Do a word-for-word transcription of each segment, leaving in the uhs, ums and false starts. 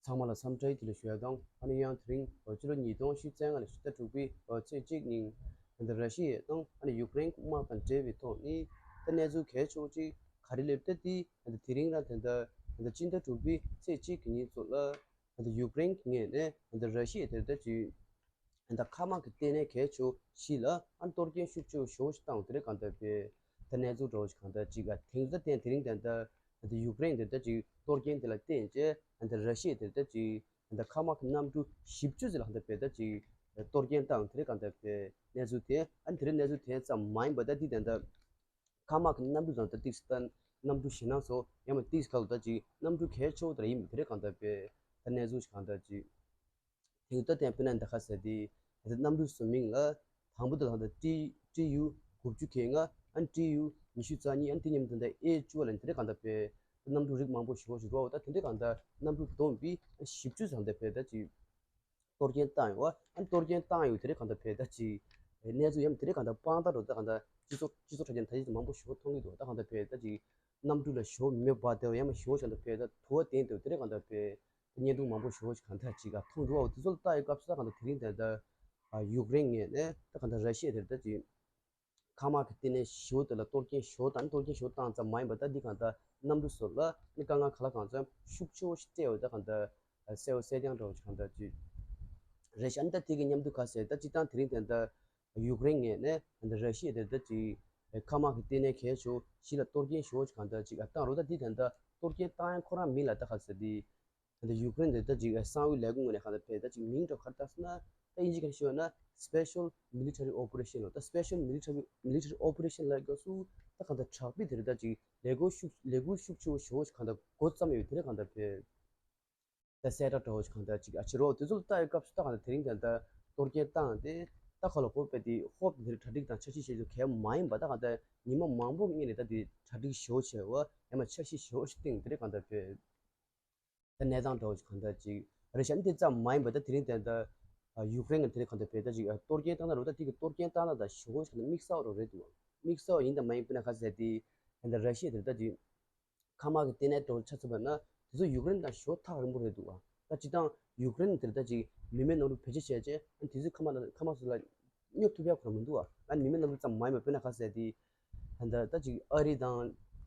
ཚང་མ་ལ་འཚམས་འདྲི་བདེ་ལེགས་ཞུ་ཡ་དང་། ཨ་ནི་ཡང་དེ་རིང་ཕྱི་ལོ་ཉིས་སྟོང་ཉི་ཤུ་རྩ་ལྔ་ལོའི་ཕྱི་ཟླ་དྲུག་པའི་ཚེས་གཅིག་ཉིན་ད་ལྟ་ར་ཤི་ཡ་དང་ཨ་ནི་ཡུཀ་རེན་དམག་དང་འབྲེལ་བའི་ཐོག་ནས་ད་གནས་ཚུལ་གལ་ཆེ་བོ་ཅིག་ག་རེ་སླེབས་ད་དེ་ད་དེ་རིང་ར་ད་ལྟ་ད་ལྟ་སྤྱི་ཟླ་དྲུག་པའི་ཚེས་གཅིག་གི་ཉིན་ཚོ་ལ་ད་ལྟ་ཡུཀ་རེན་གྱི་ངོས་ནས་ད་ལྟ་ར་ཤི་ཡ་དེ་ད་ཅིག་ད་ལྟ་མཁའ་དམག་གི་ལྟེ་གནས་གལ་ཆེ་བོ་ཞིག་ལ་ཨ་ནི་གཏོར་སྐྱོན་ཤུགས་ཆེ་བོ་ཞེ་པོ་ཞིག་བཏང་དེ་རེད། གང་ལྟར་པས་ད་གནས་ཚུལ་འདྲ་བོ་ཞིག་གང་ལྟར་ཅིག་ཨ་དེང་སང་དེ་དེ་རིང་ད་ལྟ་ད་ལྟ་ཡུཀ་རེན་དེ་ད་ཅིག་གཏོར་སྐྱོན་དེ་ལ་བརྟེན་བྱས་ད་ལྟ་ར་ཤི་ཡ་དེ་ད་ཅིག་ད་ལྟ་མཁའ་དམག་གི་གནམ་གྲུ་བཞི་བཅུ་ཙམ་ལ་གང་ལྟར་པས་ད་ཅིག་གཏོར་སྐྱོན་བཏང་དེ་རེད། གང་ལྟར་པས་གནས་ཚུལ་དེ་ཨ་ནི་དེ་རིང་གནས་ཚུལ་དེ་ཙམ་མ་ཡིན་པ་ད་འདི་ད་ལྟ་མཁའ་དམག་གི་གནམ་གྲུ་ཙམ་ད་ཏིག་ཙམ་ད་གནམ་གྲུ་ཞེད་སྣང་ཚོ་ཡང་མ་ཏིག་ཙམ་ཁ་ལོ་ད་ཅིག་གནམ་གྲུ་གལ་ཆེ་བོ་དེ་ར་ཡིན་པ་དེ་རེད། གང་ལྟར་པས་ད་གནས་ཚུལ་ཞིག་གང་ལྟར་ཅིག་དེ་ད་ལྟ་དཔེར་ན་འདི་ག་ཟེར་དེ་ད་ལྟ་གནམ་གྲུ་ཚོ་མིང་ལ་དང་པོ་དེ་ལ་ད་ལྟ་ཊི་ཊི་ཡུ་དགུ་བཅུ་གྱ་ལྔ་ཨ་ནི་ཊི་ཡུ་ཉི་ཤུ་རྩ་གཉིས་ཨ་ནི་དེ་མཉམ་དུ་ད་ལྟ་ཨེ་བཅུ་པ་ལ་དེ་འདྲ་གང་ལྟར་པས་གནམ་གྲུ་རིགས་མང་པོ་ཞེ་པོ་ཞིག་རོ། ད་དེ་འདྲ་གང་ལྟར་གནམ་གྲུ་བསྡོམས་པས་ཨ་ནི་བཞི་བཅུ་ཙམ་ད་ལྟ་པས་ད་ཅིག་གཏོར་སྐྱོན་བཏང་ཡོད་པ། ཨ་ནི་གཏོར་སྐྱོན་བཏང་ཡོད་དེ་རེད། གང་ལྟར་པས་ད་ཅིག་གནས་ཚུལ་ཡང་དེ་རེད། གང་ལྟར་དཔང་རྟགས་རོ་ད་གང་ལྟར་སྤྱི་ཚོགས་སྤྱི་ཚོགས་དྲ་རྒྱ་ནས་ད་ཅིག་མང་པོ་ཞེ་པོ་མཐོང་གི་འདུག་ད་གང་ལྟར་པས་ད་ཅིག་གནམ་གྲུ་ལ་ཞེ་པོ་མེ་འབར་བསྡད་པ་ཡང་མ་ཞེ་པོ་ཞིག་གང་ལྟར་པས་ད་དུ་བ་ལྡན་འདུག་དེ་རེད། གང་ལྟར་པས་བརྙན་ཐུང་མང་པོ་ཞེ་པོ་ཞིག་གང་ལྟར་ཅིག་ག་མཐོང་འདུག་ཨ་འོ་དེ་ཚོ་ལ་ལྟ་ཡི་སྐབས་སུ་ད་གང་ལྟར་དེ་རིང་དེ་ལྟར་ཡུཀ་རེན་ངོས་ནས་ད་གང་ལྟར་ར་ཤི་ཡ་དེར་ད་ཅིག་མཁའ་དམག་གི་ལྟེ་གནས་ཞེ་པོ་དེ་ལ་གཏོར་སྐྱོན་ཞེ་པོ་དང་གཏོར་སྐྱོན་ཞེ་པོ་བཏང་ཙམ་མ་ཡིན་པར་ད་འདི་གང་ལྟར་གནམ་གྲུ་ཚོ་ལ་ནི་དཀའ་ངལ་ག་ལ་གང་འཚམ་ཤུགས་ཆེ་བོ་ཞིག་སྤྲད་ཡོད། ད་གང་ལྟར་གསལ་པོ་གསལ་རྐྱང་འདྲ་བོ་ཞིག་གང་ལྟར་ཅིག་རེད་ཤག་ཨ་ནི་ད་དེ་གི་མཉམ་དུ་ག་ཟེར་ད་སྤྱིར་བཏང་དེ་རིང་དེ་ལྟར་ཡུཀ་རེན་ངོས་ནས་ད་ལྟ་ར་ཤི་ཡ་དེ་ད་ཅིག་མཁའ་དམག་གི་ལྟེ་གནས་གལ་ཆེ་བོ་ཞིག་ལ་གཏོར་སྐྱོན་ཞེ་པོ་ཞིག་གང་ལྟར་ཅིག་བཏང་རོགས། ད་འདི་དེ་ལྟར་གཏོར་སྐྱོན་བཏང་ཡང་ཁོ་རང་མིང་ལ་ད་ག་ཟེར་དེ། ད་ལྟ་ཡུཀ་རེན་དེ་ད་ཅིག་གསང་བའི་ལས་ཁུངས་ངོས་ནས་གང་ལྟར་ཕེ་ད་ཅིག་མིང་འདྲ་ག་རེ་བཏགས་ཟེར་ན། ད་དབྱིན་ཇི་སྐད་ནས་ཞུས་ན་Special Military Operation ལ། ད་Special Military Military Operation ལ་དགོས་སུ་ད་གང་ལྟར་དྲག་པོའི་དེ་རེད། ད་ཅིག་ལས་འགུལ་ཤུགས་ལས་འགུལ་ཤུགས་ཆེ་བོ་ཞེ་པོ་ཞིག་གང་ལྟར་འགོ་བརྩམས་ཡོད་དེ་རེད། གང་ལྟར་ཕེ་ད་གསལ་བསྒྲགས་འདྲ་བོ་ཞིག་གང་ལྟར་ཅིག་ཨ་ཕྱི་རོལ་དེ་ཚོ་ལ་ལྟ་ཡི་སྐབས་སུ་ད་གང་ལྟར་དེ་རིང་དེ་ལྟར་གཏོར་སྐྱོན་བཏང་སྟེ་ད་ཁ་ལོ་ཧོབ་པའི་དེ་ཧོབ་དེ་རེད། གྲ་སྒྲིག་དང་འཆར་གཞི་བྱེད་རྒྱུ་གལ་མ་ཡིན་པ་ད་གང་ལྟར་ཉི་མ་མང་པོ་སྔོན་ནས་ད་དེ་གྲ་སྒྲིག་ཞེ་པོ་བྱས་པ་ཡང་མ་འཆར་གཞི་ཞེ་པོ་ཞིག་བཏིང་དེ་རེད། གང་ལྟར་ཕེ། ད་གནས་སྟངས་འདྲ་བོ་ཞིག་གང་ལྟར་ཅིག་རེད་ཤག་ཨ་ནི་དེ་ཙམ་མ་ཡིན་པ་ད་དེ་རིང་དེ་ལྟར་ཡུཀ་རེན་གྱི་དེ་རིང་གང་ལྟར་ཕེ་ད་ཅིག་གཏོར་སྐྱོན་བཏང་ན་རོ། ད་དེ་གི་གཏོར་སྐྱོན་བཏང་ན་ད་ཞེ་པོ་ཞིག་གང་ལྟར་དམིགས་བསལ་བ་རོ་རེད་འདུག་དམིགས་བསལ་བ་ཡིན་དང་མ་ཡིན་དཔེར་ན་ག་ཟེར་དེ་ད་ལྟ་ར་ཤི་ཡ་དེ་ད་ཅིག་མཁའ་དམག་གི་ལྟེ་གནས་འདྲ་བོ་ཆ་མཚོན་པ་ན་དེ་ཚོ་ཡུཀ་རེན་དང་ཞེ་པོ་ཐག་རིང་པོ་རེད་འདུག་ད་སྤྱིར་བཏང་ཡུཀ་རེན་དེ་ད་ཅིག་མི་མེད་གནམ་གྲུ་བེད་སྤྱོད་བྱས་རྗེས་ཨ་ནི་དེ་ཚོའི་མཁའ་དམག་མཁའ་དམག་ཚོ་ལ་སྙོབ་ཐུབ་ཡག་ཁོ་རང་མི་འདུག་ཨ་ནི་མི་མེད་གནམ་གྲུ་ཙམ་མ་ཡིན་པ་དཔེར་ན་ག་ཟེར་དེ། ད་ལྟ་ད་ཅིག་ཨ་རི་དང་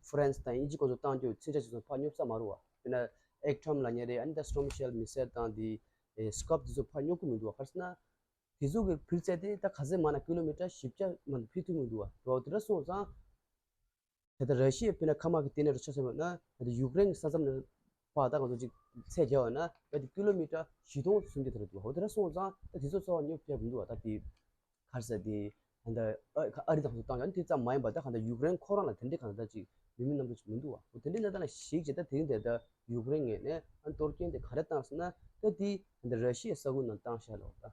ཧྥ་རན་སི་དང་དབྱིན་ཇི་ཁོ་ཚོ་བཏང་རྒྱུ་ཚན་ཆ་ཅིག་ཚོ་ཕར་སྙོབ་ས་མ་རུ་བ། དཔེར་ན་ཨེག་ཊམ་ལབ་མཁན་རེད། ཨ་ནི་ད་སི་ཊོམ་ཤེལ་མི་སེལ་དང་དེ་སི་ཀབ་དེ་ཚོ་ཕར་སྙོབ་གི་མི་འདུག་བ། ག་རེ་ཟེར་ན་དེ་ཚོ་གི་འཕུར་ཚད་དེ་ད་ག་ཚོད་མང་ན་ཀི་ལོ་མི་ཊར་བཞི་བརྒྱ་མ་གཏོགས་འཕུར་ཐུབ་མི་འདུག་བ། འགྲོ་བ་དེ་འདྲ་སོང་ཙང་། ད་ལྟ་ར་ཤི་ཡའི་དཔེར་ན་མཁའ་དམག་གི་ལྟེ་གནས་རུ་ཆ་མཚོན་པ་ན་ད་ལྟ་ཡུཀ་རེན་གྱི་ས་མཚམས་ནས་ཕར་ད་ང་ཚོ་ཅིག་ཚད་བརྒྱབ་པ་ན་ད་དེ་ཀི་ལོ་མི་ཊར་བཞི་སྟོང་སུམ་བརྒྱ་དེ་རེད་འདུག་འོ་དེ་འདྲ་སོང་ཙང་ད་དེ་ཚོ་ཚོ་བ་སྙོབ་ཐུབ་མི་འདུག་བ། ད་དེ་ག་རེ་ཟེར་དེ་ད་ལྟ་ཨ་རི་དང་ཚོ་བཏང་ཡང་དེ་ཙམ་མ་ཡིན་པ་ད་གང་ལྟར་ཡུཀ་རེན་ཁོ་རང་ལ་དེ་འདྲའི་གང་ལྟར་ཅིག་མི་མེད་གནམ་གྲུ་ཅིག་མི་འདུག་བ། འོ་དེ་འདྲའི་གནས་སྟངས་ལ་གཞིགས་བྱས་ད་དེ་རིང་དེ་ལྟར་ཡུཀ་རེན་ངོས་ནས་ཨ་གཏོར་སྐྱོན་དེ་ག་རེ་བཏང་ཟེར་ན་ད་དེ་ད་ལྟ་ར་ཤི་ཡའི་ས་ཁུལ་ནང་བཏང་ཤག་ལབ་པ་ད།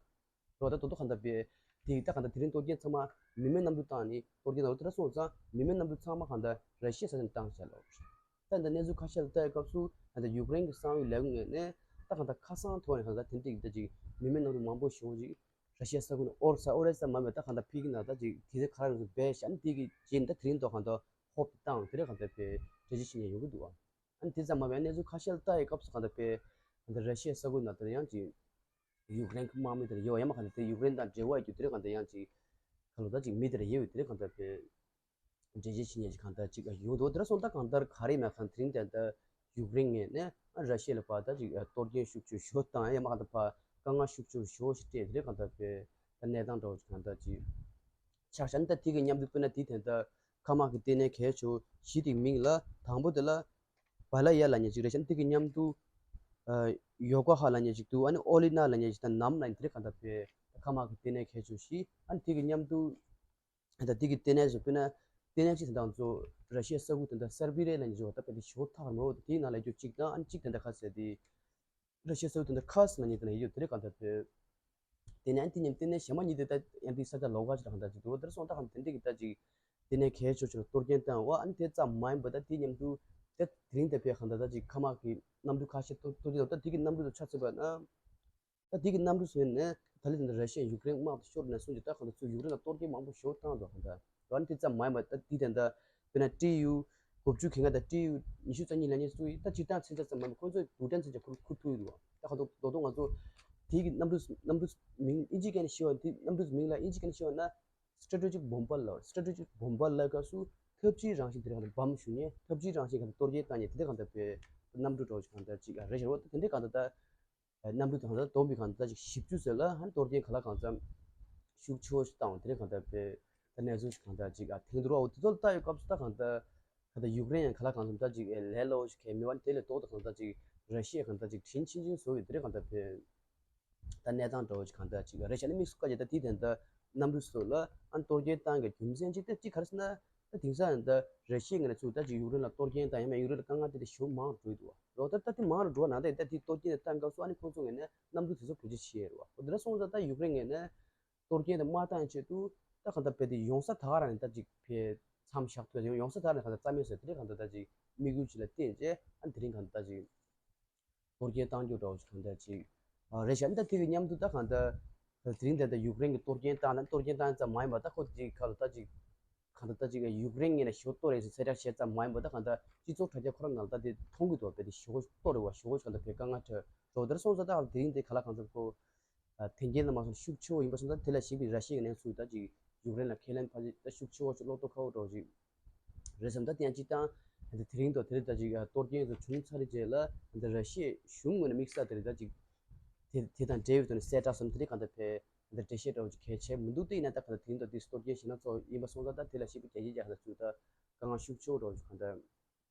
རོ་ད་དོ་དོ་གང་ལྟར་པས་དེ་ད་གང་ལྟར་དེ་རིང་གཏོར་སྐྱོན་ཚང་མ་མི་མེད་གནམ་གྲུ་བཏང་ནས་གཏོར་སྐྱོན་དང་དེ་འདྲ་སོང་ཙང་མི་མེད་གནམ་གྲུ་ཚང་མ་གང་ལྟར་ར་ཤི་ཡའི་ས་ཆ་ནས་བཏང་བྱས་ལོ། ད་ལྟ་གནས་ཚུལ་ཁ་ཤས་ལ་ལྟ་ཡི་སྐབས་སུ་ད་ལྟ་ཡུཀ་རེན་གྱི་གསང་བའི་ལས་ཁུངས་ངོས་ནས་ད་གང་ལྟར་ཁ་སང་ཐོག་ནས་གང་ལྟར་དེ་འདྲ་ཅིག་མི་མེད་གནམ་གྲུ་མང་པོ་ཞེ་པོ་ཅིག་ར་ཤི་ཡའི་ས་ཁུལ་ནས་ཨོར་ས་ཨོ་རེ་ས་མ་མེད་ད་གང་ལྟར་ཕུད་ཀྱི་ན་ད་ཅིག་དེ་ཚོ་ག་རེ་རེད་འབད་བྱས་ནས་དེ་གི་རྗེས་ནས་ད་དེ་རིང་ཐོག་གང་ལྟར་ཧོབ་བཏང་དེ་རེད་གང་ལྟར་པས་འགྲེལ་བརྗོད་བྱེད་མཁན་ཡོང་གི་འདུག་ཨ། ཨ་ནི་དེ་ཙམ་མ་ཡིན་པའི་གནས་ཚུལ་ཁ་ཤས་ལ་ལྟ་ཡི་སྐབས་སུ་གང་ལྟར་པས་གང་ལྟར་ར་ཤི་ཡའི་ས་ཁུལ་ནང་དེར་ཡང་ཅིག་ཡུཀ་རེན་གྱི་དམག་མི་དེར་ཡོད་ཡང་མ་གང་ལྟར་དེ་ཡུཀ་རེན་དང་འབྲེལ་བ་ཡོད་རྒྱུ་དེ་རིང་གང་ལྟར་ཡང་ཅིག་ག་ལོ་ད་ཅིག་མི་དེར་ཡོད་དེ་རིང་གང་ལྟར་པས་འགྲེལ་བརྗོད་བྱེད་མཁན་ཅིག་གང་ལྟར་ཅིག་ཡོང་འདུག་དེ་ར་སོང་ད་གང་ལྟར་ག་རེ་མེད་གང་དེ་རིང་དེ་ལྟར་ཡུཀ་རེན་ངོས་ནས་ཨ་ར་ཤི་ཡ་ལ་ཕར་ད་ཅིག་གཏོར་སྐྱོན་ཤུགས་ཆེ་ཤོས་དང་ཡང་མ་གང་ལྟར་ཕར་དཀའ་ངལ་ཤུགས་ཆེ་ཤོས་ཤིག་སྤྲད་དེ་རིང་གང་ལྟར་པས་ད་གནས་སྟངས་འདྲ་བོ་ཅིག་གང་ལྟར་ཅིག་ཆགས་ཤག་ཨ་ནི་ད་དེ་གི་མཉམ་དུ་དཔེར་ན་དེ་དེ་ལྟར་མཁའ་དམག་གི་ལྟེ་གནས་གལ་ཆེ་བོ་བཞི་དེའི་མིང་ལ་དང་པོ་དེ་ལ་བ་ལ་ཡ་ལབ་མཁན་ཅིག་རེད་ཤག་དེ་གི་མཉམ་དུ་ཨ་ཡོ་ཀོ་ཧ་ལབ་མཁན་ཅིག་འདུག་ཨ་ནི་ཨོ་ལི་ན་ལབ་མཁན་ཅིག་དང་ནམ་ལབ་མཁན་དེ་རིང་གང་ལྟར་པས་མཁའ་དམག་གི་ལྟེ་གནས་གལ་ཆེ་བོ་བཞི། ཨ་ནི་དེ་གི་མཉམ་དུ་ད་དེ་གི་ལྟེ་གནས་སུ་དཔེར་ན་ལྟེ་གནས་གཅིག་དེ་དང་ཚོ་ར་ཤི་ཡའི་ས་ཁུལ་དེ་འདྲ་སེར་བི་རེ་ལབ་མཁན་ཅིག་ཡོད་ད་དཔེ་དེ་ཞེ་པོ་ཐག་རིང་པོ་དེའི་ནང་ལ་རྒྱུ་གཅིག་དང་ཨ་ནི་གཅིག་དེ་འདྲ་ག་ཟེར་དེ། ར་ཤི་ཡའི་ས་ཁུལ་དེ་འདྲ་ཁར་སི་ལབ་མཁན་དེ་ན་ཡོད་དེ་རེད་གང་ལྟར་པས། དེ་ནས་ཨ་ནི་དེ་མཉམ་ལྟེ་གནས་གཞན་མ་གཉིས་དེ་ད་ཡང་དེའི་ས་ཆ་ལོགས་ཀ་ཅིག་ལ་གང་ལྟར་ཅིག་འདུག་དེར་སོང་ད་གང་དེ་འདྲ་གི་ད་ཅིག་ལྟེ་གནས་གལ་ཆེ་ཆེ་ལ་གཏོར་སྐྱོན་བཏང་བ། ཨ་ནི་དེ་ཙམ་མ་ཡིན་པ་ད་དེའི་མཉམ་དུ་དེ་དེ་རིང་དེ་པས་གང་ལྟར་ད་ཅིག་མཁའ་དམག་གི་གནམ་གྲུ་ཁ་ཤས་གཏོར་གཏོར་སྐྱོན་བཏང་ད་དེ་གི་གནམ་གྲུ་དང་ཆ་མཚོན་པ་ན། ད་དེ་གི་གནམ་གྲུ་ཚོ་ནས་ད་ལྟ་དེ་འདྲ་ར་ཤི་ཡ་ཡུཀ་རེན་དམག་དང་ཤོར་ནས་སོང་རྗེས་ད་གང་ལྟར་ཚུར་ཡུཀ་རེན་ལ་གཏོར་སྐྱོན་མང་པོ་ཞེ་པོ་བཏང་འདུག་གང་ལྟར་ཨ་ནི་དེ་ཙམ་མ་ཡིན་པ་ད་དེ་དེ་འདྲ་དཔེར་ན་ཊི་ཡུ་ དགུ་བཅུ་གྱ་ལྔ་དང་ཏྲི་ཡོད་ཉི་ཤུ་རྩ་གཉིས་ལ་ཉེ་སུ་ཡིན། ད་སྤྱིར་བཏང་ཚན་རྩལ་ཙམ་མ་ཡིན་པར་ཁོ་ཚོས་རྡུལ་ཕྲན་ཚན་རྩལ་ཁུར་ཁུར་ཐུབ་ཡོད་རེད་བ། ད་ག་དོ་དོ་དོ་ང་ཚོ་དེའི་གི་གནམ་གྲུ་གནམ་གྲུ་མིང་ཨིན་ཇིའི་སྐད་ནས་ཤེས་པ་དེ། གནམ་གྲུ་མིང་ལ་ཨིན་ཇིའི་སྐད་ནས་ཤེས་པ་ན་strategic bomber ལབ། strategic bomber ལབ་སྐབས་སུ་འཐབ་ཇུས་རང་བཞིན་དེ་རེད། གང་ལྟར་བམ་ཞུ་མཁན། འཐབ་ཇུས་རང་བཞིན་གང་ལྟར་གཏོར་སྐྱོན་བཏང་མཁན་དེ་འདྲ་གང་ལྟར་བའི་གནམ་གྲུ་འདྲ་བོ་ཞིག་གང་ལྟར་ཅིག་རེད་ཤག་རེད་བ། དེ་འདྲ་གང་ལྟར་ད། གནམ་གྲུ་དེ་གང་ལྟར་བསྡོམས་པའི་གང་ལྟར་ཅིག་བཞི་བཅུ་ཟེར་ལ་ཧན་གཏོར་སྐྱོན་ག་ལ་གང་འཚམ་ཤུགས་ཆེ་བོ་ཞིག་བཏང་བ་དེ་རིང་གང་ལྟར་བོད་ད་གནས་ཚུལ་ཞིག་གང་ལྟར་ཅིག་ཨ་ཐེངས་དུ་རོ། འོ་དེ་ཚོ་ལ་ལྟ་ཡོད་སྐབས་སུ་ད་གང་ལྟར་གང་ལྟར་ཡུཀ་རེན་ཡང་ག་ལ་གང་འཚམ་ད་ཅིག་ཨེ་ལས་སླ་བོ་ཞིག་གས་མེད་པ་ནི། དེ་ལས་ལྡོག་ཏུ་གང་ལྟར་ཅིག་ར་ཤི་ཡས་གང་ལྟར་ཅིག་དྲིན་ཆེན་ཆེན་བཟོ་བའི་དེ་རིང་གང་ལྟར་བོད་ད་གནས་སྟངས་འདྲ་བོ་ཞིག་གང་ལྟར་ཅིག་རེད་ཤག་ནི་དམིགས་སུ་བཀར་བྱས། ད་དེའི་དོན་དུ་གནམ་གྲུ་སོགས་ལ་ཨ་གཏོར་སྐྱོན་བཏང་གི་རྒྱུ་མཚན་གཅིག་དེ་གཅིག་ག་རེ་ཟེར་ན། ད་དེང་སང་ད་ར་ཤི་ཡ་ངོས་ནས་ཚུར་ད་ཅིག་ཡུཀ་རེན་ལ་གཏོར་སྐྱོན་དང་ཡང་མིན་ཡུཀ་རེན་ལ་དཀའ་ངལ་དེ་འདྲ་ཞེ་པོ་མང་རུ་འགྲོ་ཡི་འདུག་བ། རོ་ད་ད་དེ་མང་རུ་འགྲོ་བ་ནང་ད་ད་དེ་གཏོར་སྐྱོན་དེ་བཏང་སྐབས་སུ་ཨ་ནི་ཁོང་ཚོ་ངོས་ནས་གནམ་གྲུ་དེ་ཚོ་བེད་སྤྱོད་བྱས་ཡོད་རེད་བ། འོ་དེ་འདྲ་སོང་ཙང་ད་ཡུཀ་རེན་ངོས་ནས་གཏོར་སྐྱོན་དེ་མ་བཏང་ཆེད་དུ་ད་གང་ལྟར་བོད་དེ་ཡོང་ས་ད་ག་རང་ནས་ད་ཅིག་བོད་མཚམས་བཞག་ཐུབ་ཡ་ཡོང་ས་ད་ག་རང་ནས་གང་ལྟར་རྩ་མེད་བཟོ། དེ་འདྲ་གང་ལྟར་ད་ཅིག་དམིགས་ཡུལ་ཅིག་ལ་བརྟེན་བྱས་ཨ་ནི་དེ་རིང་གང་ལྟར་ད་ཅིག་གཏོར་སྐྱོན་བཏང་རྒྱུ་འདྲ་བོ་ཞིག་གང་འདྲ་ཅིག་ཨ་རེད་ཤག་ཨ་ནི་ད་དེ་གི་མཉམ་དུ་ད་གང་ལྟར་དེ་རིང་དེ་ལྟར་ཡུཀ་རེན་གྱི་གཏོར་སྐྱོན་བཏང་ན་གཏོར་སྐྱོན་བཏང་ཙམ་མ་ཡིན་པ་ད་ཁོ་དེ་ག་ལ་ད་ཅིག་གང་ལྟར་ད་ཅིག་ཡུཀ་རེན་ངོས་ནས་ཞེ་པོ་གཏོར་རེད་ཟེར་གསལ་བསྒྲགས་བྱས་ཙམ་མ་ཡིན་པ་ད་གང་ལྟར་སྤྱི་ཚོགས་དྲ་རྒྱ་ཁོ་རང་ནང་ལ་ད་དེ་མཐོང་གི་འདུག་བོད་དེ་ཞེ་པོ་གཏོར་རེད་བ། ཞེ་པོ་གང་ལྟར་བོད་དཀའ་ངལ་འཕྲད་འགྲོ་དེར་སོང་ཙང་ད་དེ་རིང་དེ་ག་ལ་གང་འཚམ་ཁོ་ཨ་དེ་འགན་ལ་མ་སོང་ཤུགས་ཆེ་བོ་ཡིན་པ་སོང་ཙང་དེ་ལ་གཞིགས་པའི་ར་ཤི་ཡའི་ངོས་ནས་ཚུར་ད་ཅིག་ཡུཀ་རེན་ལ་ཁས་ལེན་ཕ་ཅིག་ད་ཤུགས་ཆེ་བོ་ཞིག་བློ་དོ་ཁ་བོ་འདྲ་བོ་ཞིག་རེད་བསམ། ད་དེ་ཡང་སྤྱིར་བཏང་འདི་དེ་རིང་དང་དེ་རིང་ད་ཅིག་གཏོར་སྐྱོན་དེ་བྱུང་ཚར་རྗེས་ལ་འདི་ར་ཤི་ཡའི་གཞུང་ངོས་ནས་དམིགས་བསལ་དེ་རིང་ད་ཅིག་དེ་དེ་དང་འབྲེལ་བའི་ཐོག་ནས་གསལ་བསྒྲགས་སམ་དེ་རིང་གང་ལྟར་བས་འདི་འགྲེལ་བཤད་འདྲ་བོ་ཅིག་གལ་ཆེ་མི་འདུག་དེ་ཡིན་ན་ད་གང་ལྟར་དེ་རིང་ད་འདི་གཏོར་སྐྱོན་ཞེད་སྣང་ཚོགས་ཡིན་པ་སོང་ཙང་ད་དེ་ལ་གཞིགས་པའི་རྒྱལ་སྤྱིའི་རྒྱལ་ཁབ་ཚོས་ད་དཀའ་ངལ་ཤུགས་ཆེ་བོ་འདྲ་བོ་ཅིག་གང་ལྟར་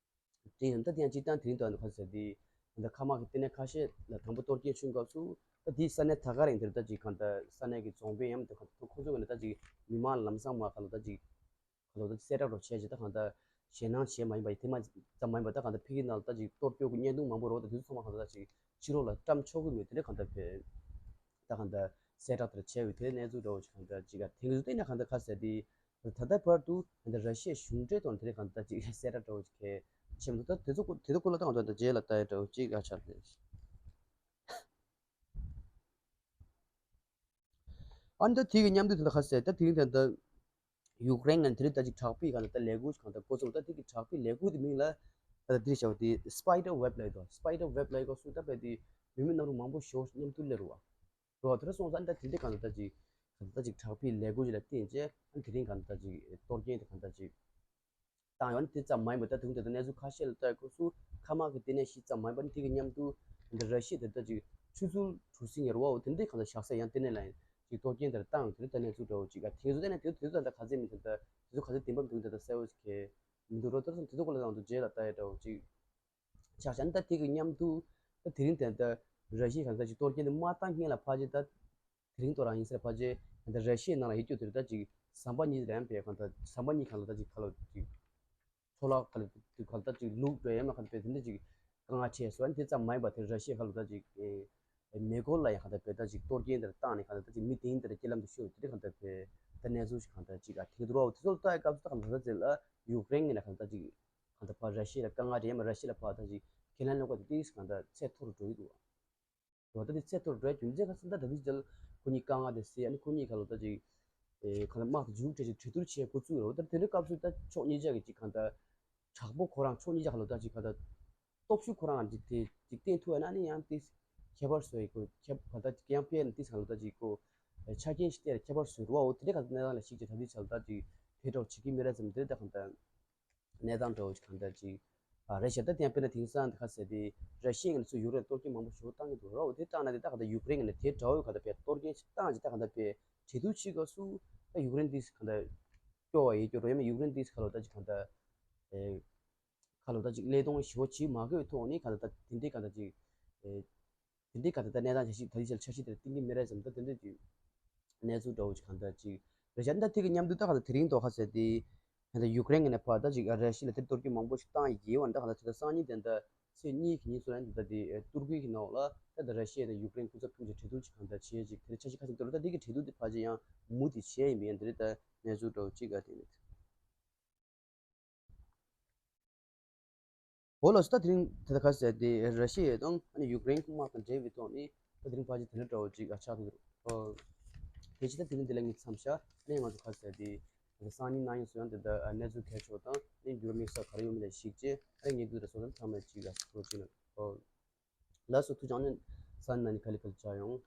འཕྲད་ཡོད། ད་དེ་ཡང་སྤྱིར་བཏང་དེ་རིང་ད་ནི་ག་ཟེར་དེ་ད་མཁའ་དམག་གི་ལྟེ་གནས་ཁ་ཤས་ལ་དང་པོ་གཏོར་སྐྱོན་བྱུང་སྐབས་སུ་ད་དེའི་ས་གནས་ད་ག་རང་དེར་ད་ཅིག་གང་ལྟར་ས་གནས་ཀྱི་རྫོང་དཔོན་ཡང་དེ་གང་ལྟར་ཁོ་ཚོ་གི་ནས་ད་ཅིག་མི་མང་ལམ་སང་མ་ག་ལ་ད་ཅིག་ག་ལོ་ད་གསལ་བསྒྲགས་རོགས་བྱས་རྗེས་ད་གང་ལྟར་ཞེད་སྣང་བྱས་མ་ཡིན་པ་ཡིན། དེ་མ་ཙམ་མ་ཡིན་པ་ད་གང་ལྟར་ཕ་གི་ནང་ལ་ད་ཅིག་གཏོར་སྐྱོན་གྱི་བརྙན་ཐུང་མང་པོ་རོགས་ད་དེ་ཚོ་ཚང་མ་གང་ལྟར་ད་ཅིག་ཕྱི་ལོགས་ལ་བཀྲམ་ཆོག་གི་མེད། དེ་འདྲ་གང་ལྟར་བས་ད་གང་ལྟར་གསལ་བསྒྲགས་དེར་བྱས་པའི་དེ་གནས་ཚུལ་འདྲ་བོ་ཞིག་གང་ལྟར་ཅིག་ག་དེང་དུས་བལྟས་ན་གང་ལྟར་ཁ་གསལ་དེ་ད་ལྟ་བར་དུ་གང་ལྟར་ར་ཤི་ཡའི་གཞུང་འབྲེལ་ཐོག་ནས་དེ་འདྲ་གང་ལྟར་ཅིག་གསལ་བསྒྲགས་འདྲ་བོ་ཞིག་གལ་ཆེ་མི་འདུག་ད་དེ་ཚོ་དེ་ཚོ་སྐོར་ལ་ད་གང་ལྟར་རྗེས་ལ་ལྟ་ཡ་འདྲ་བོ་ཅིག་ག་ཆགས་རེད། ཨ་ནི་ད་དེ་གི་མཉམ་དུ་དེ་འདྲ་ཁ་གསལ་ད་དེ་རིང་དེ་འདྲ་ཡུཀ་རེན་ནས་དེ་རིང་ད་ཅིག་དྲག་པོའི་གང་ལྟར་ལས་འགུལ་གང་ལྟར་འགོ་བཙུགས། ད་དེ་གི་དྲག་པོའི་ལས་འགུལ་དེ་མིང་ལ་ད་དེ་རིང་བྱ་བ་དེ་སི་པའི་ཌར་ཝེབ་ལབ་ཡོད་དོ། སི་པའི་ཌར་ཝེབ་ལབ་ཡོད་སྐབས་སུ་ད་དཔེ་དེ་མི་མི་སྣ་རུ་མང་པོ་ཞོ་མཉམ་དུ་སླེབས་རུ་བ་རུ་བ་དེ་ར་སོང་ཙང་ད་དེ་འདྲའི་གང་ལྟར་ད་ཅིག་གང་ལྟར་ད་ཅིག་དྲག་པོའི་ལས་འགུལ་ཅིག་ལ་བརྟེན་བྱས་ཨ་དེ་རིང་གང་ལྟར་ད་ཅིག་གཏོར་སྐྱོན་དེ་གང་ལྟར་ཅིག་བཏང་ཡོད་ནི་དེ་ཙམ་མ་ཡིན་པར་ད་དུང་དེ་ལྟར་གནས་ཚུལ་ཁ་ཤས་ལ་ལྟ་སྐབས་སུ་མཁའ་དམག་གི་ལྟེ་གནས་ཤིག་ཙམ་མ་ཡིན་པར་ནི་དེ་གི་མཉམ་དུ་འདི་ར་ཤི་ཡ་དེ་ལྟ་ཅིག་ཆུ་ཚུར་གྲུ་གཟིངས་ཡར་བའོ་དེ་འདྲའི་གང་ལྟར་བཞག་ས་ཡང་ལྟེ་གནས་ལ་ཡང་ཅིག་གཏོར་སྐྱོན་དེར་བཏང་དེ་ལྟར་གནས་ཚུལ་འདྲ་བོ་ཅིག་ཨ་དེ་ཚོ་ལྟ་ན་དེ་དེ་ཚོ་ད་ལྟ་ག་ཚད་མིན་དེ་ལྟ་དེ་ཚོ་ག་ཚད་བདེན་པ་མི་འདུག་ད་ལྟ་གསལ་བོ་ཞིག་མི་འདུག་རོ། ད་དེ་ཚོ་སྐོར་ལ་ང་ཚོ་རྗེས་ལ་ལྟ་ཡ་འདྲ་བོ་ཅིག་ཆགས་ཤག་ཨ་ནི་ད་དེ་གི་མཉམ་དུ་ད་དེ་རིང་དེ་ལྟ་ར་ཤི་ཡ་གང་ལྟར་ཅིག་གཏོར་སྐྱོན་དེ་མ་བཏང་སྔོན་ལ་ཕལ་ཆེར་ད། དེ་རིང་ཐོག་རང་ཡིན་ཟེར་ཕལ་ཆེར་ད་ར་ཤི་ཡའི་ནང་ལ་ཡོད་རྒྱུ་དེ་ད་ཅིག་ཟམ་པ་གཉིས་རེད་ཡང་པས་གང་ལྟར་ཟམ་པ་གཉིས་གང་ལ་ད་ཅིག་ཁ་ལོ་ཅིག་འཕྲོ་བརླག་ག་ལ་དུས་གང་ལྟར་ཅིག་ལུག་འགྲོ་ཡ་མ་གང་པས་དེ་འདྲ་ཅིག་དཀའ་ངལ་འཕྲད་སོང་། ཨ་ནི་དེ་ཙམ་མ་ཡིན་པ་དེ་ར་ཤི་ཡའི་ཁ་ལོ་ད་ཅིག་མེ་འཁོར་ལ་ཡང་གང་ལྟར་པས་ད་ཅིག་གཏོར་སྐྱོན་དེར་བཏང་ནས་གང་ལྟར་ད་ཅིག་མི་དེ་འདིར་རྐྱེན་ལམ་དུ་ཤོར་དེ་འདྲ་གང་ལྟར་པས་ད་གནས་ཚུལ་ཞིག་གང་ལྟར་ཅིག་ཨ་ཐེངས་དུ་རོགས་དེ་ཚོ་ལ་ལྟ་ཡ་སྐབས་སུ་ད་གང་ལྟར་ད་ཅིག་ལ་ཡུཀ་རེན་ངོས་ནས་གང་ལྟར་ཅིག་གང་ལྟར་ཕར་ར་ཤི་ཡ་ལ་དཀའ་ངལ་རེད་ཡ་མ་ར་ཤི་ཡ་ལ་ཕར་ད་ཅིག་ཁས་ལེན་ལོག་པ་དེ་ཏིས་གང་ལྟར་ཚད་མཐོ་རུ་འགྲོ་གི་འདུག་བ། འོ་ད་དེ་ཚད་མཐོར་འགྲོ་རྒྱུ་མཚན་ག་ཚོད་ད་ད་དུས་ཅིག་ལ་ཁོ་གཉིས་དཀའ་ངལ་དེ་སེལ་ཨ་ནི་ཁོ་གཉིས་ཁ་ལོ་ད་ཅིག་ཨེ་ཁ་ལ་དམག་ཏུ་འཇུག་བྱས་ཅིག་གྲོས་བསྡུར་བྱས་འགོ་བཙུགས་རོགས། ད་དེ་འདྲའི་སྐབས་སུ་ད་ཕྱོགས་གཉིས་ཆ་གི་ཅིག་གང་ལྟར་དྲག་པོ་ཁོ་རང་ཕྱོགས་གཉིས་ཆ་ཁ་ལོ་ད་ཅིག་ག་ད་སྟོབས་ཤུགས་ཁོ་རང་ཅིག་དེ་ཅིག་བསྟན་ཐུབ་ཨ་ན་ནི་ཡང་དེ་ཁྱད་པར་བཟོ་ཡི་གོ་ཁྱད་ག་ད་ཅིག་ཡང་ཕན་དེ་ཁ་ལོ་ད་ཅིག་གོ་ཆ་རྐྱེན་ཞིག་སྟེར་ཁྱད་པར་བཟོ་རོགས། འོ་དེ་འདྲའི་ག་ད་གནས་སྟངས་ལ་གཞིགས་ཅིག་ད་དུས་ཆ་ལོ་ད་ཅིག་དེ་འདྲ་བྱེད་ཀྱི་མི་རེད་བསམ་དེ་ད་གང་ལྟར། གནས་སྟངས་འདྲ་བོ་ཞིག་གང་འདྲ་ཅིག་ཨ་རེད་ཤག་ད་དེ་ཡང་དཔེར་ན་དེང་སང་འདི་ག་ཟེར་ཏེ་ར་ཤི་ཡ་ངོས་ནས་ཚུར་ཡུཀ་རེན་གཏོར་སྐྱོན་མང་པོ་ཞེ་པོ་བཏང་གི་འདུག་ར། འོ་དེ་བཏང་ན་དེ་ད་གང་འདྲ་ཡུཀ་རེན་ངོས་ནས་དེ་འདྲ་བོ་གང་འདྲ་བས་གཏོར་སྐྱོན་ཞིག་བཏང་རྗེས་ད་གང་འདྲ་བས་གྲོས་བསྡུར་བྱེད་སྐབས་སུ་ད་ཡུཀ་རེན་འདི་གང་འདྲ་སྐྱོ་བ་ཡོད་སྐྱོ་རོ་ཡང་མིན་ཡུཀ་རེན་འདི་ག་ལོ་ད་ཅིག་གང་འདྲ་ཨེ་ག་ལོ་ད་ཅིག་ཀླད་སྟོང་ཞེ་པོ་བྱེད་མ་དགོས་ཐོག་ནས་གང་འདྲ་ད་དེ་འདྲའི་གང་འདྲ་ཅིག་ཨེ། དེ་འདྲའི་ག་ད་ལྟ་གནས་སྟངས་འཆར་གཞི་ད་ལྟའི་ཆར་འཆར་གཞི་དེར་གཏིང་གི་མི་རེད་བསམ་ད་དེ་འདྲའི་གི་གནས་ཚུལ་འདྲ་བོ་ཞིག་གང་ལྟར་ཅིག་རེད་ཤག་ད་དེ་གི་མཉམ་དུ་ད་ག་ད་དེ་རིང་ཐོག་ཁ་ཟེར་ཏེ་ད་ལྟ་ཡུཀ་རེན་གི་ནས་ཕར་ད་ཅིག་ར་ཤི་ཡ་ལ་དེར་གཏོར་སྐྱོན་མང་པོ་ཞིག་བཏང་ཡི་ཡོད་ད་ག་ད་ད་ལྟ་སང་ཉིན་དེ་འདྲ་ཚེས་གཉིས་ཀྱི་ཉིན་སུ་ལན་ད་ལྟ་དེ་ཏུར་ཀི་གི་ནང་ལ་ད་ལྟ་ར་ཤི་ཡ་དང་ཡུཀ་རེན་སྐུ་ཚབ་ཐུག་ཅིག་གྲོས་བསྡུར་ཅིག་གང་ལྟར་བྱས་ཅིག་དེར་འཆར་གཞི་ཁ་ཤས་འདུག་ད་དེ་གི་གྲོས་བསྡུར་དེ་ཕལ་ཆེར་ཡང་མུ་མཐུད་བྱས་ཡིན་པས་ཡང་དེ་རེད་ད་གནས་ཚུལ་འདྲ་བོ་ཅིག་ག་དེ་ནས། འོ་ལགས་སོ། ད་དེ་རིང་དེ་ལྟར་ཁ་ཟེར་ཏེ་ར་ཤི་ཡ་དང་ཨ་ནི་ཡུཀ་རེན་དམག་དང་འབྲེལ་བའི་ཐོག་ནས་ད་དེ་རིང་ཕལ་ཆེར་དེ་འདྲ་འདྲ་བོ་ཅིག་ཨ་ཆགས་འདུག་ཨོ། དེ་ཕྱིན་ད་དེ་རིང་འདི་ལ་ངས་མཚམས་བཞག་ཨ་ནི་ང་ཚོ་ཁ་ཟེར་ཏེ་ སང་ཉིན་གནངས་ཉིན་སུ་ཡང་དེ་ལྟར་གནས་ཚུལ་གལ་ཆེ་བ་དང་ནི་འགྱུར་བ་དམིགས་བསལ་ག་རེ་ཡོད་མེད་ལ་གཞིགས་རྗེས་ཨ་རེ་ངེས་དུས་རེ་སོང་ཙང་ཚང་མས་ཅིག་ལ་སོ་ཅིག་ན། ལགས་སོ། ཐུགས་རྗེ་ཆེ། སང་ཉིན་གནངས་ཉིན་ག་ལེ་ག་ལེ་བཅར་ཡོང་།